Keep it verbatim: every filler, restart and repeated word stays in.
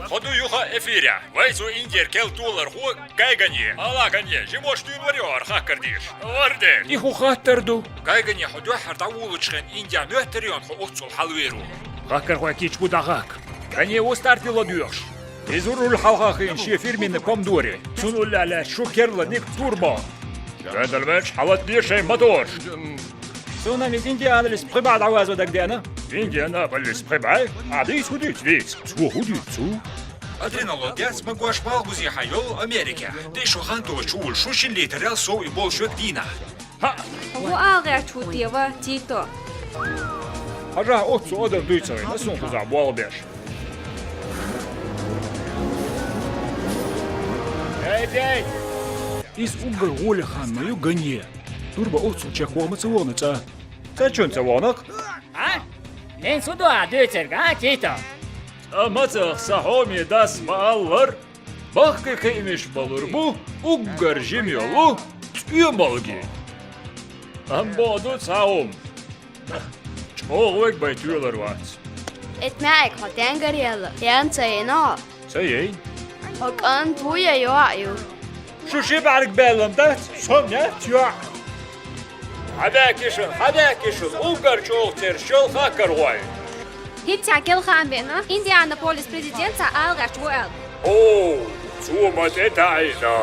Хьо ду юха эфире. Вай цу Индера керла толархо Гайгане. Ала, Гане, жимош дуьйна вар йоӀар хаккар деш. Вар де. И хӀун хаттар ду? Гайгане, хьо дуьххьара дӀавуллачхьана Индия моьттар йоӀ хьо оццул хьалвер ву. Хаккархой кийча бу дӀахахка. Гане, ву старти ладоьгӀаш. Иза руль хьалха хиъна шен фирменный помидоре. Цунна уллехь лаьцна шу керла, ник турбо. Шайн далваьлча хьалатде шайн моторш. Суна из Индианалис пхи бӀаь дӀавазо дагадеана. Индианаполис пхи бӀаь? Ахьа дийца хӀун дуьйцу, дийца? Цо хӀун дуьйцу? Адреналон дец, ма гош, балгузе хьан йолу Америке. Тхо шу хан тоьчу вуьлу, шу шина литрал сов и болу шуьга дийна. ХӀаъ! ХӀун ала гӀерташ ву те ва, Тито? Хьажахь, оццу адам дуьйцу вайна, ас хӀун кхузахь болх беш. Эй, дей! Иза уггар гӀоле хан ма ю, Гане. Турба оццул чекхваха ма ца вахана цӀа. Ца чун ца вахана-кх? А? Нин су ду а дуьйцург, а, Тито? Цкъа мацах сан хьоме дас ма-аллара, бахкъи кхиамаш балур бу уггар жима йолу цӀоьмалги. Амма боху ду цхьа хӀума. ЧӀогӀа вайга бай тоьлар вац. Эт маьӀиг хьо тенгар елла, ян ца йина хьо? Ца яйна. Хьо кӀант ву я йоӀ ю? Шу ши бӀаьрг баьллам дац, со яц йоӀ. Хьабаьхкишан, хьабаьхкишан, уггар чӀогӀа цераш йолу хаккархой. ХӀинца кхин хьан беана, Индианаполис президент цхьа ала гӀерташ ву аьлла. О, цо ма тӀе таӀийна.